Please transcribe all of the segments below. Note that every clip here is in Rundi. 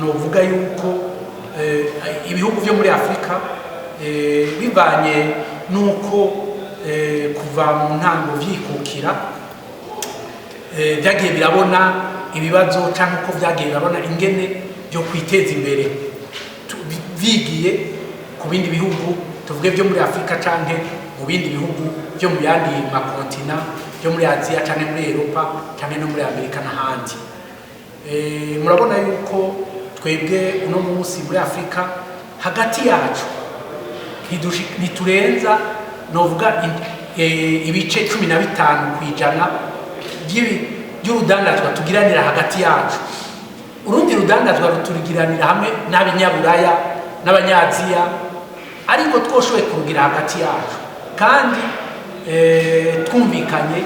Novuga yuko ibihugu byo muri Afurika, bivanye n'uko kuva mu ntango vyikukira, byagiye birabona ibibazo cyangwa uko byagiye birabona ingene byo kwiteza imbere bigiye ku bindi bihugu, tuvuge byo muri Afurika canke mu bindi bihugu byo mu yandi ma continents, byo muri Aziya canke muri Europa canke no muri Amerika n'ahandi. Murabona yuko twebwe uno munsi muri Afurika hagati yacu ntiturenza, novuga, ibice 15% by'urudandazwa tugiranira hagati yacu. Urundi rudandazwa rutugiranira hamwe n'Abanyaburaya n'Abanyaziya, ariko twoshoboye kurugira hagati yacu kandi twumvikanye,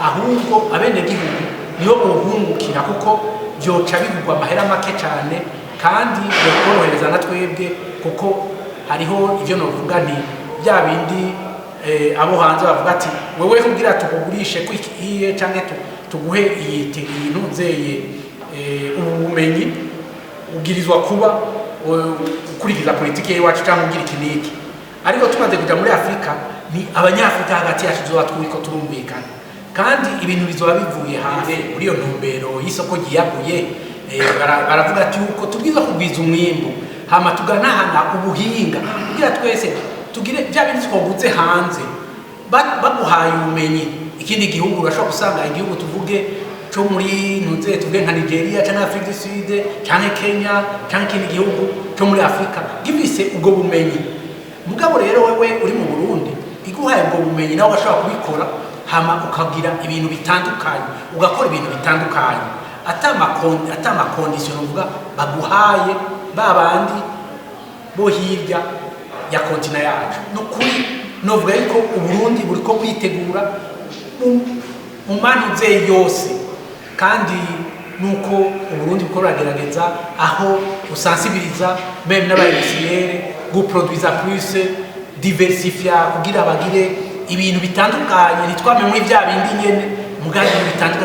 ahubwo abenegihugu nibo bohungukira, kuko byoca bigurwa amahera make cyane kandi byokorohereza na twebwe, kuko hariho ibyo novuga nti bya bindi abo hanze bavuga ati: "Wewe kugira tukugurishe ko ikiye canke tuguhe iyi ntuzeye, ubu bumenyi, ubwirizwa kuba ukurikiza politiki y'iwacu cyangwa ugira iki n'iki." Ariko tumaze kuja muri Afurika, ni Abanyafurika hagati yacu tuzoba turiko turumvikana kandi ibintu bizoba bivuye hafi. Muri iyo ntumbero y'isoko ryiyaguye, baravuga ati yuko tubwirizwa kugwiza umwimbu, hama tuganahana ubuhinga kugira twese tugire bya bindi twaguze hanze. Baguhaye ubumenyi ikindi gihugu, urashobora gusanga igihugu, tuvuge cyo muri ntuze, tuvuge nka Nigeria cyangwa Afrique du Sud cyangwa Kenya cyangwa ikindi gihugu cyo muri Afrika, gifise ubwo bumenyi. Mugabo rero wewe uri mu Burundi, iguhaye ubwo bumenyi, nawe ugashobora kubikora, hama ukagira ibintu bitandukanye, ugakora ibintu bitandukanye ata ma conditions uvuga baguhaye ba bandi bo hirya ya continent yacu. Ni ukuri novuga yuko Uburundi buriko bwitegura mu manuze yose, kandi nuko Uburundi buriko buragerageza aho usensibiliza même n'aba industriels guproduiza plus, diversifia, kugira bagire ibintu bitandukanye, ntitwame muri bya bindi nyene, mugabo ibintu bitandukanye.